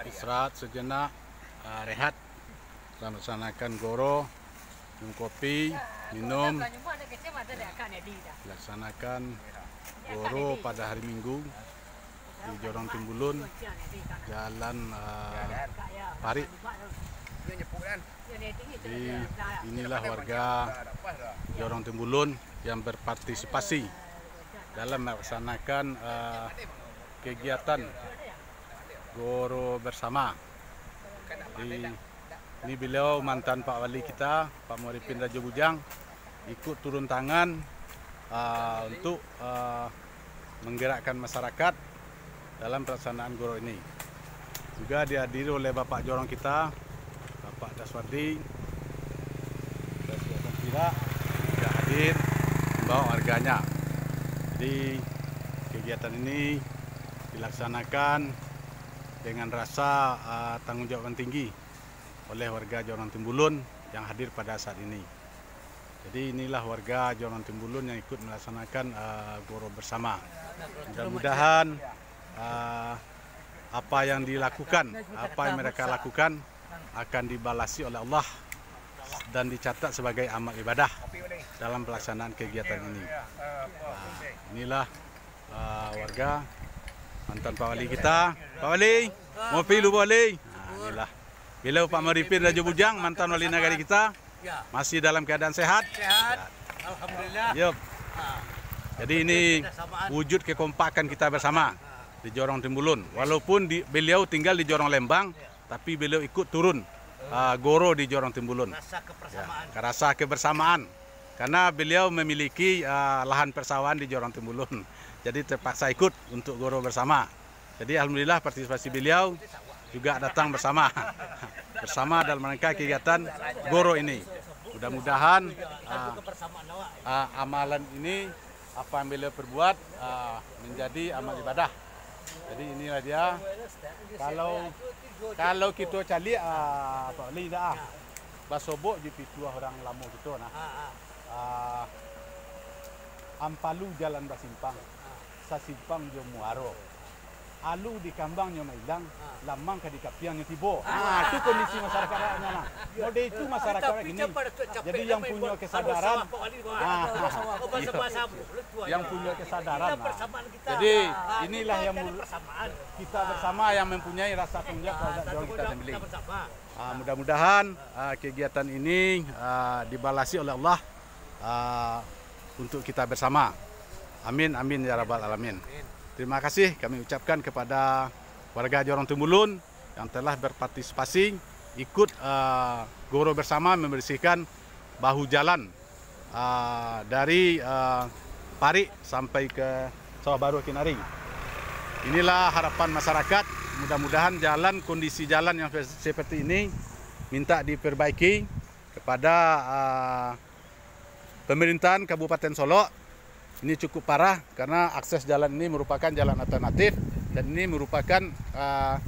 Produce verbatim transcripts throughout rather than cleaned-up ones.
Istirahat sejenak, ah, rehat. Laksanakan goro, minum kopi, minum. Laksanakan goro pada hari Minggu di Jorong Timbulun, Jalan, ah, Parik. Jadi, inilah warga Jorong Timbulun yang berpartisipasi dalam melaksanakan, ah, kegiatan goro bersama. Jadi, ini beliau mantan Pak Wali kita, Pak Muarifin Rajo Bujang, ikut turun tangan, ah, untuk, ah, menggerakkan masyarakat dalam pelaksanaan goro ini. Juga dihadiri oleh Bapak Jorong kita, Bapak Daswardi, Daswardi Sira, juga hadir membawa warganya. Jadi, kegiatan ini dilaksanakan dengan rasa, ah, tanggung jawab yang tinggi oleh warga Jorong Timbulun yang hadir pada saat ini. Jadi, inilah warga Jorong Timbulun yang ikut melaksanakan, ah, goro bersama. Mudah-mudahan, ah, apa yang dilakukan, apa yang mereka lakukan akan dibalasi oleh Allah dan dicatat sebagai amal ibadah dalam pelaksanaan kegiatan ini. Ah, inilah, ah, warga mantan Pak Wali kita. Pak Wali, ngopi lu, Pak Wali. Ah, inilah. Beliau Pak Muarifin Rajo Bujang, mantan wali nagari kita, masih dalam keadaan sehat. Sehat. Alhamdulillah. Yup. Jadi, ini wujud kekompakan kita bersama di Jorong Timbulun. Walaupun di, beliau tinggal di Jorong Lembang, tapi beliau ikut turun, ah, goro di Jorong Timbulun. Rasa kebersamaan. Ya, rasa kebersamaan. Karena beliau memiliki, ah, lahan persawahan di Jorong Timbulun. Jadi, terpaksa ikut untuk goro bersama. Jadi, alhamdulillah, partisipasi beliau juga datang bersama. Bersama dalam rangka kegiatan goro ini. Mudah-mudahan, ah, ah, amalan ini, apa yang beliau perbuat, ah, menjadi amal ibadah. Jadi, inilah dia. Kalau, kalau kito caliak, ah, Pak Wali, dah, ah, basobok jo pituah urang lamo kito, nah. Ah, ampalu jalan basimpang, sasimpang jo muaro. Alu di kambangnyo mailang, lamang ka di kapiangnyo tibo. Ah, tu kondisi masyarakat rakyatnyo, nah. Model itu masyarakat kini. Jadi, yang punyo kesadaran, ah, yang punyo kesadaran, nah. Jadi, inilah yang kita bersama yang mempunyai rasa tanggung jawab terhadap Jorong kita sendiri. Ah, mudah-mudahan, ah, kegiatan ini, ah, dibalasi oleh Allah, ah, untuk kita bersama. Amin, amin, ya rabbal alamin. Terima kasih kami ucapkan kepada warga Jorong Timbulun yang telah berpartisipasi ikut, ah, goro bersama membersihkan bahu jalan, ah, dari, ah, Parik sampai ke Sawah Baruah Kinari. Inilah harapan masyarakat, mudah-mudahan jalan, kondisi jalan yang seperti ini minta diperbaiki kepada, ah, pemerintahan Kabupaten Solok. Ini cukup parah karena akses jalan ini merupakan jalan alternatif dan ini merupakan, ah,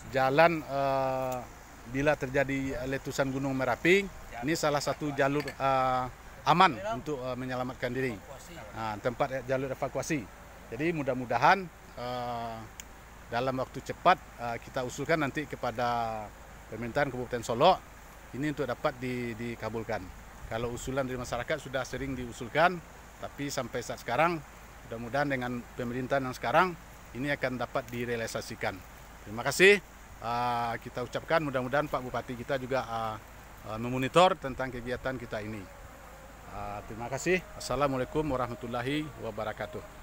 jalan, ah, bila terjadi letusan Gunung Merapi, ini salah satu jalur, ah, aman untuk, ah, menyelamatkan diri. Ah, tempat jalur evakuasi. Jadi, mudah-mudahan, ah, dalam waktu cepat, ah, kita usulkan nanti kepada pemerintahan Kabupaten Solok ini untuk dapat di-, dikabulkan. Kalau usulan dari masyarakat sudah sering diusulkan, tapi sampai saat sekarang, mudah-mudahan dengan pemerintahan yang sekarang, ini akan dapat direalisasikan. Terima kasih, ah, kita ucapkan, mudah-mudahan Pak Bupati kita juga, ah, ah, memonitor tentang kegiatan kita ini. Ah, terima kasih. Assalamualaikum warahmatullahi wabarakatuh.